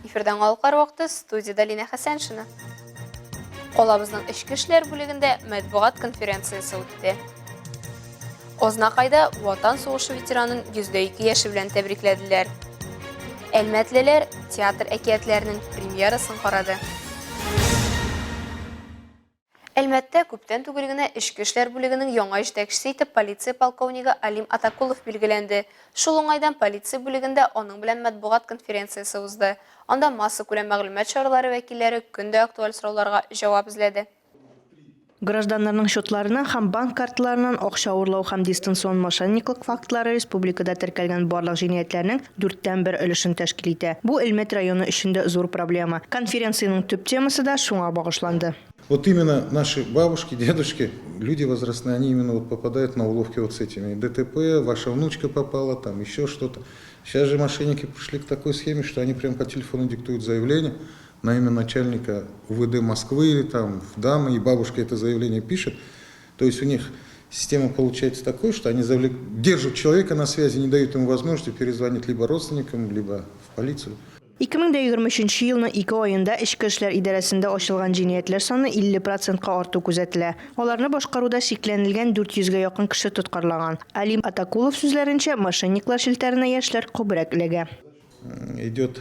Эфирда яңалыклар вакыты, студиядә Линә Хәсәншина. Калабызның эчке эшләр бүлегендә матбугат конференциясе үтте. Ознакайда Ватан сугышы ветеранын 102 яше белән тәбрикләделәр. Әлмәтлеләр театр әкиятләренең премьерасын карады. Әлмәттә күптән түгел генә эчке эшләр бүлегенең яңа җитәкчесе итеп полиция полковнигы Алим Атакулов билгеләнде. Шул уңайдан полиция бүлегендә аның белән матбугат конференциясе узды. Анда массакүләм мәгълүмат чаралары вәкилләре көн дә актуаль сорауларга җавап эзләде. Гражданнарның счетларыннан һәм банк карталарыннан акча урлау һәм дистанцион мошенниклык фактлары республикада теркәлгән барлык җинаятьләрнең дүрттән бер өлешен тәшкил итә. Бу Элмәт районы өчен дә зур проблема. Конференциянең төп темасы да шуңа багышланды. Вот именно наши бабушки, дедушки, люди возрастные, они именно вот попадают на уловки вот с этими. ДТП, ваша внучка попала, там еще что-то. Сейчас же мошенники пришли к такой схеме, что они прям по телефону диктуют заявление на имя начальника УВД Москвы или там в дамы, и бабушка это заявление пишет. То есть у них система получается такой, что они завлек... держат человека на связи, не дают ему возможности перезвонить либо родственникам, либо в полицию. 2023 елның ике аенда Эчке эшләр идарәсендә ачылган җинаятьләр саны 50 процентка арту күзәтелә. Аларны башкаруда шикләнелгән 400 гә якын кеше тоткарланган. Алим Атакулов сүзләренчә, мошенниклар челтәренә яшьләр күбрәк эләгә. Идет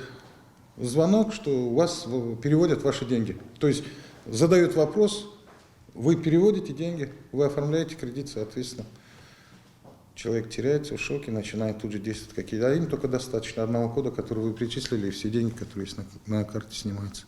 звонок, что у вас переводят ваши деньги. То есть задают вопрос, вы переводите деньги, вы оформляете кредит, соответственно. Человек теряется в шоке, начинает тут же действовать какие-то. А им только достаточно одного кода, который вы причислили, и все деньги, которые есть на карте, снимаются.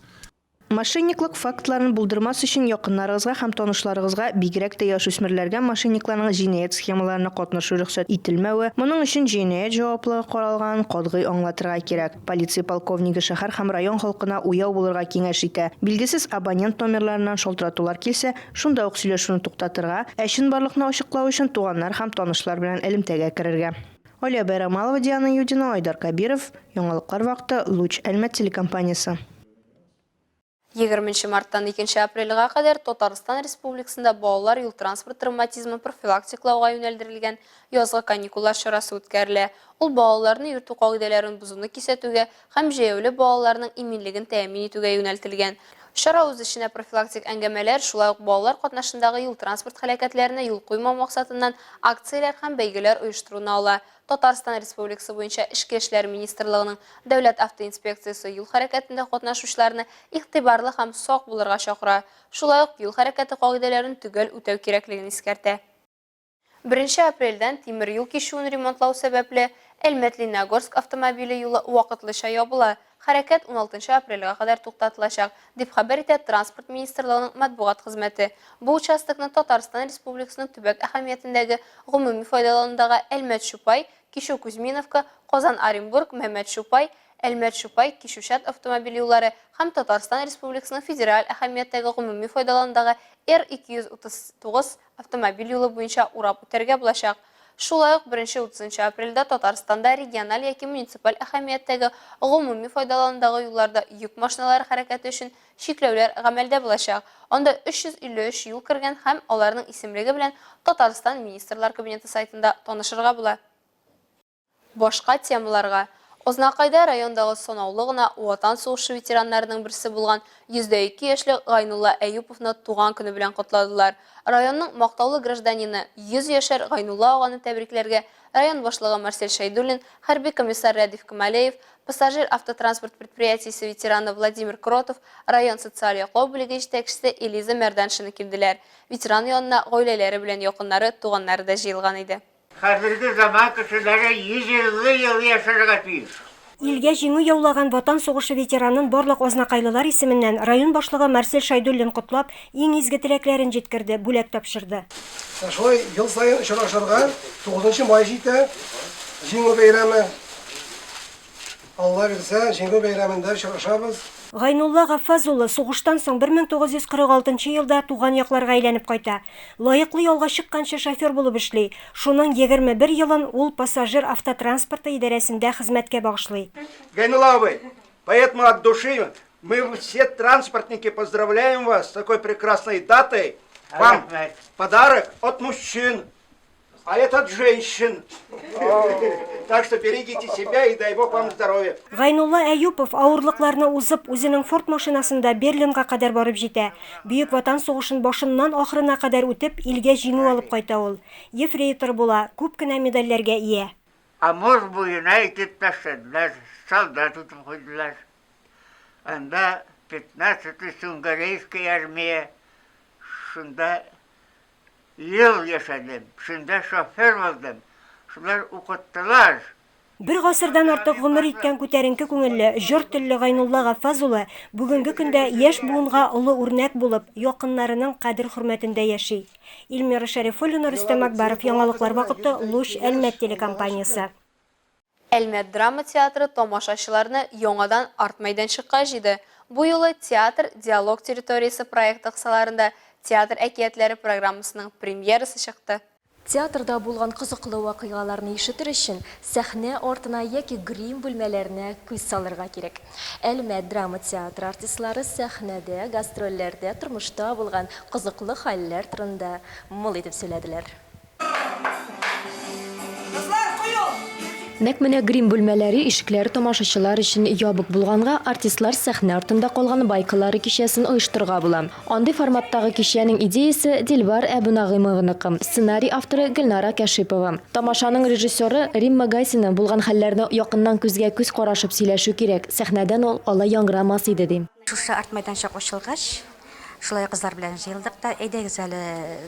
Мошенниклык фактларын булдырмас өчен якыннарыгызга һәм танышларыгызга, бигрәк тә яшүсмерләргә мошенникларның җинаять схемаларына катнашу рөхсәт ителмәве, моның өчен җинаять җаваплылыгы каралганын катгый аңлатырга кирәк. Полиция полковнигы шәһәр һәм район халкына уяу булырга киңәш итә. Билгесез абонент номерларыннан шалтыратулар килсә, Шунда ук сөйләшүне туктатырга, ә чынбарлыкны ачыклау өчен туганнар һәм танышлар белән элемтәгә керергә. Алия Байрамалова, Диана Юдина, Айдар Кәбиров, Яңалыклар вакыты, Луч, Әлмәт телекомпаниясе. Егерменче марттан икенче апрельгә кадәр Татарстан Республикасында балалар юл-транспорт травматизмын профилактикалауга юнәлдерелгән язгы каникуллар чарасы үткәрелә. Ул балаларны йөртү кагыйдәләрен бозуны кисәтүгә һәм җәяүле балаларның иминлеген тәэмин итүгә юнәлтелгән. Чара үз эченә профилактик әңгәмәләр, шулай ук балалар катнашындагы юл-транспорт һәлакәтләренә юл куймау максатыннан акцияләр һәм бәйгеләр оештыруны ала. Татарстан Республикасы буенча Эчке эшләр министрлыгының Дәүләт автоинспекциясе юл хәрәкәтендә катнашучыларны игътибарлы һәм сак булырга чакыра, шулай ук юл хәрәкәте кагыйдәләрен төгәл үтәү кирәклеген искәртә. Беренче апрельдән тимер юл кичүен ремонтлау сәбәпле, Әлмәт-Лениногорск автомобиле юлы вакытлыча ябыла, хәрәкәт уналтынчы апрельгә кадәр туктатылачак, дип хәбәр итә Транспорт министрлыгының матбугат хезмәте. Бу участокны Татарстан Республикасының төбәк әһәмиятендәге гомуми файдаланудагы Әлмәт-Чупай, Кичү-Кузьминовка, Казан-Оренбург, Мәмәт-Чупай, Әлмәт-Чупай, Кичү-Чат автомобиль юллары һәм Татарстан Республикасының федераль әһәмияттәге гомуми файдаланудагы Р 239 автомобиль юлы буенча урап үтәргә булачак. Шулай ук беренче утызынчы апрельдә Татарстанда региональ яки муниципаль әһәмияттәге гомуми файдаланудагы юлларда йөк машиналары хәрәкәте өчен чикләүләр гамәлдә булачак. Анда 353 юл кергән һәм аларның исемлеге белән Татарстан Министрлар Кабинеты сайтында танышырга була. Башка темаларга. Азнакайда райондагы санаулы гына Ватан сугышы ветераннарының берсе булган 102 яшьлек Гайнулла Әюповны туган көне белән котладылар. Районның мактаулы гражданины, 100 яшәр Гайнулла аганы тәбрикләргә район башлыгы Марсель Шәйдуллин, хәрби комиссар Рәдиф Камалеев, пассажир автотранспорт предприятиесе ветераны Владимир Кротов, район социаль яклау бүлеге җитәкчесе Элиза Мәрданшина килделәр. Ветеран янына гаиләләре белән якыннары, туганнары да җыелган иде. Хәзерге заман кешеләре 150 ел яшәргә тиеш. Илгә җиңү яулаган Ватан сугышы ветеранын барлык азнакайлылар исеменнән район башлыгы Марсель Шәйдуллин котлап, иң изге теләкләрен җиткерде, бүләк тапшырды. Менә шулай ел саен очрашырга, тугызынчы май җитә, Җиңү бәйрәме. Алла бирсә, Җиңү бәйрәмендә очрашабыз. Гайнулла Гаффаз улы сугыштан соң 1946 елда туган якларга әйләнеп кайта. Лаеклы ялга чыкканчы шофер булып эшли. Шуның 21 елын ул пассажир автотранспорты идарәсендә хезмәткә багышлый. Гайнулла абый, поэтому от души мы все транспортники поздравляем вас с такой прекрасной датой. Вам подарок от мужчин. А это от женщин. Так что берегите себя и дай бог вам здоровья. Гайнулла Әюпов авырлыкларны узып, үзенең Форд машинасында Берлинга кадәр барып җитә. Бөек Ватан сугышын башыннан ахырына кадәр үтеп, илгә җиңү алып кайта ул. Ефрейтор була, күп кенә медальләргә ия. Амур буена илтеп ташладылар, солдат итеп куйдылар. Анда пятнадцатый Сунгарейская армия, шунда ел яшәдем, шунда шофер булдым. Шулар укыттылар. Бер гасырдан артык гомер иткән күтәренке күңелле, җор телле Гайнулла Гаффаз улы бүгенге көндә яшь буынга олы үрнәк булып, якыннарының кадер-хөрмәтендә яши. Эльмира Шәрифуллина, Рөстәм Акбаров, Яңалыклар вакыты, Луч, Әлмәт телекомпаниясе. Әлмәт драма театры тамашачыларны яңадан арт-мәйданчыкка җыйды. Бу юлы Театр, диалог территориясе проекты кысаларында Театр әкиятләре программасының премьерасы чыкты. Театрда булган кызыклы вакыйгаларны ишетер өчен, сәхнә артына яки грим бүлмәләренә күз салырга кирәк. Әлмәт драма театры артистлары сәхнәдә, гастрольләрдә, тормышта булган кызыклы хәлләр турында мул итеп сөйләделәр. Нәкъ менә грим бүлмәләре ишекләре тамашачылар өчен ябык булганга, артистлар сәхнә артында калган байкалары кичәсен оештырырга була. Андый форматтагы кичәнең идеясе Дилбар Әбүнагыймованыкы, сценарий авторы Гөлнара Кәшипова. Тамашаның режиссеры Римма Гайсина булган хәлләрне якыннан күзгә-күз карашып сөйләшү кирәк, сәхнәдән ул алай яңгырамас иде, ди. Шушы арт-мәйданчык ачылгач, Шулай кызлар белән җыелдык та, әйдәгез әле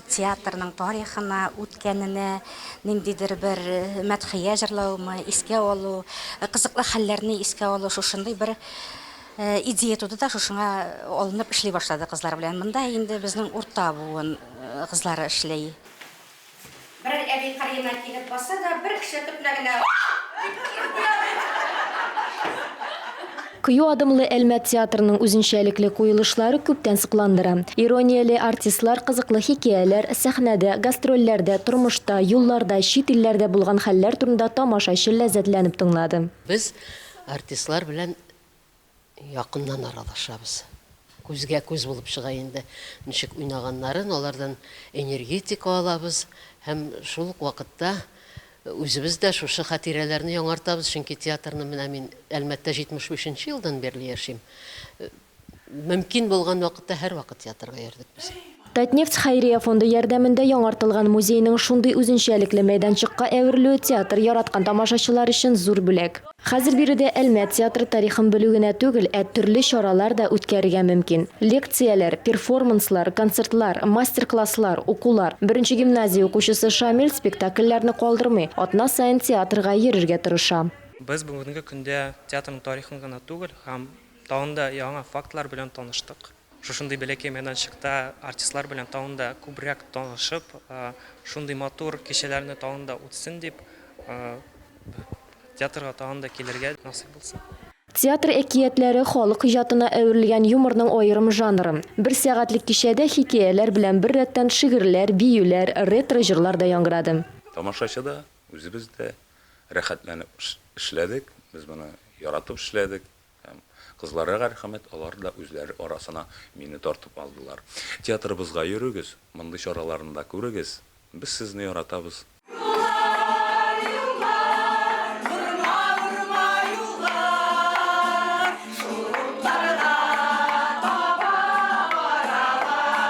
театрның тарихына, үткәненә, ниндидер бер мәдхия җырлаумы, искә алу, кызыклы хәлләрне искә алу, шушындый бер идея туды да, шушыңа алынып эшли башладык кызлар белән. Монда инде безнең урта буын кызлары эшли. Берәр әби кырыена килеп баса да, бер кеше төпнә генә дип кире куя бит. Кыю адымлы Әлмәт театрының үзенчәлекле куелышлары күптән сокландыра. Иронияле артистлар кызыклы хикәяләр, сәхнәдә, гастрольләрдә, тормышта, юлларда, чит илләрдә булган хәлләр турында тамашачы ләззәтләнеп тыңлады. Без артистлар белән Якыннан аралашабыз. Күзгә күз булып чыга инде. Ничек уйнаганнарын, алардан энергетика алабыз һәм шул ук вакытта үзебез дә шушы хатирәләрне яңартабыз, чөнки театрны менә мин Әлмәттә 75 нче елдан бирле яшим. Мөмкин булган вакытта һәрвакыт театрга йөрдек без. Татнефть хәйрия фонды ярдәмендә яңартылган музейның шундый үзенчәлекле мәйданчыкка әверелүе театр яраткан тамашачылар өчен зур бүләк. Хәзер биредә Әлмәт театры тарихын белү генә түгел, ә төрле чаралар да үткәрергә мөмкин. Лекцияләр, перформанслар, концертлар, мастер-класслар, укулар. Беренче гимназия укучысы Шамил спектакльләрне калдырмый, атна саен театрга йөрергә тырыша. Без бүгенге көндә театрның тарихын гына түгел, һәм тагын да яңа фактлар белән таныштык. Шушындый бәләкәй мәйданчыкта артистлар белән тагын да күбрәк танышып, шундый матур кичәләрне тагын да үтсен дип, театрга тагын да килергә насыйп булсын. Театр әкиятләре, халык иҗатына әверелгән юморның аерым жанры. Бер сәгатьлек кичәдә хикәяләр белән беррәттән шигырьләр, биюләр, ретро җырлар да яңгырады. Тамашачы да, үзебез дә рәхәтләнеп эшләдек, без моны яратып эшләдек. Һәм кызларга рәхмәт, алар да үзләре арасына мине тартып алдылар. Театрыбызга йөрегез, мондый чараларны да күрегез, без сезне яратабыз. Юллар, юллар, борма, борма юллар, шул утларга таба баралар.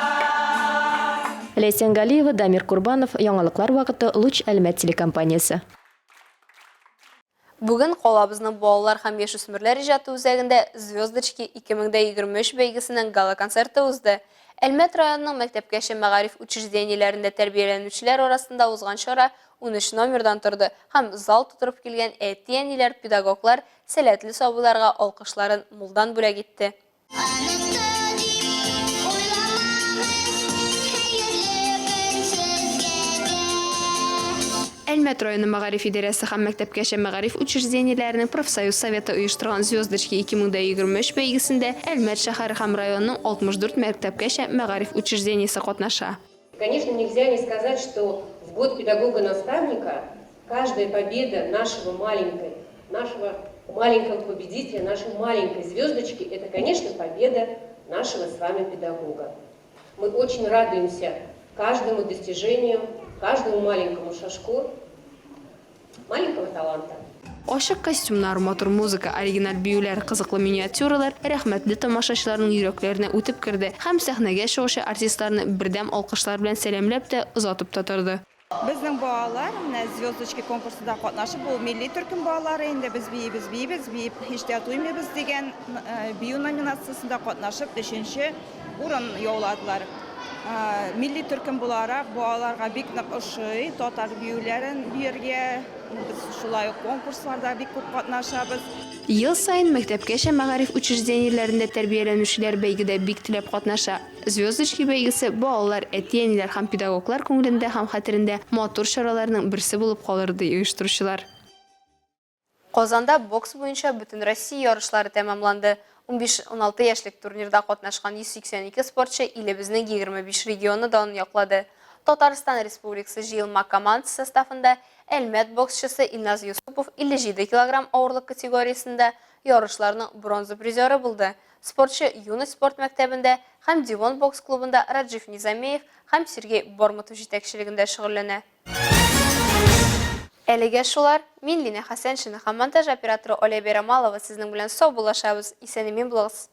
Ләйсән Галиева, Дамир Курбанов, Яңалыклар вакыты, Луч Әлмәт телекомпаниясе. Бүген калабызның балалар һәм яшүсмерләр иҗаты үзәгендә Звездочки 2023 бәйгесенең гала-концерты узды. Әлмәт районының мәктәпкәчә мәгариф учреждениеләрендә тәрбияләнүчеләр арасында узган чара 13 номердан торды һәм зал тутырып килгән әти-әниләр, педагоглар сәләтле сабыйларга алкышларын мулдан бүләк итте. Әлмәт районы мәгариф идарәсе һәм мәктәпкәчә мәгариф учреждениеләренең профсоюз советы оештырган Звездочки 2023 бәйгесендә Әлмәт шәһәре һәм районының 64 мәктәпкәчә мәгариф учреждениесе катнаша. Конечно, нельзя не сказать, что в год педагога-наставника каждая победа нашего маленькой, нашего маленького победителя, нашей маленькой звездочки, это, конечно, победа нашего с вами педагога. Мы очень радуемся каждому достижению Каждому маленькому шажку маленького таланта. Ачык костюмнар, матур музыка, оригиналь биюләр, кызыклы миниатюралар рәхмәтле тамашачыларның йөрәкләренә үтеп керде һәм сәхнәгә чыгучы артистларны бердәм алкышлар белән сәламләп тә, озатып та торды. Безнең балалар менә Звездочки конкурсында катнашып, ул милли төркем балалары инде, без биибез, биибез, биеп һич тә туймыйбыз дигән бию номинациясендә катнашып, өченче урын яуладылар. Милли төркем буларак балаларга бик нык ошый татар биюләрен биергә. Без шулай ук конкурсларда бик күп катнашабыз. Ел саен мәктәпкәчә мәгариф учреждениеләрендә тәрбияләнүчеләр бәйгедә бик теләп катнаша. Звездочки бәйгесе балалар, әти-әниләр һәм педагоглар күңелендә һәм хәтерендә матур чараларның берсе булып калыр, ди оештыручылар. Казанда бокс буенча Бөтенроссия ярышлары тәмамланды. Унбиш-уналты яшьлек турнирда катнашкан 182 спортчы илебезнең 25 регионы данын яклады. Татарстан Республикасы җыелма командасы составында Әлмәт боксчысы Илназ Юсупов 57 килограмм авырлык категориясендә ярышларның бронза призеры булды. Спортчы Юность спорт мәктәбендә һәм Девон бокс клубында Раджив Низамеев һәм Сергей Бормотов җитәкчелегендә шөгыльләнә. Әлегә шулар. Мин Линә Хәсәншина һәм монтаж операторы Оля Бәйрамалова сезнең белән саубуллашабыз. Исән-имин булыгыз.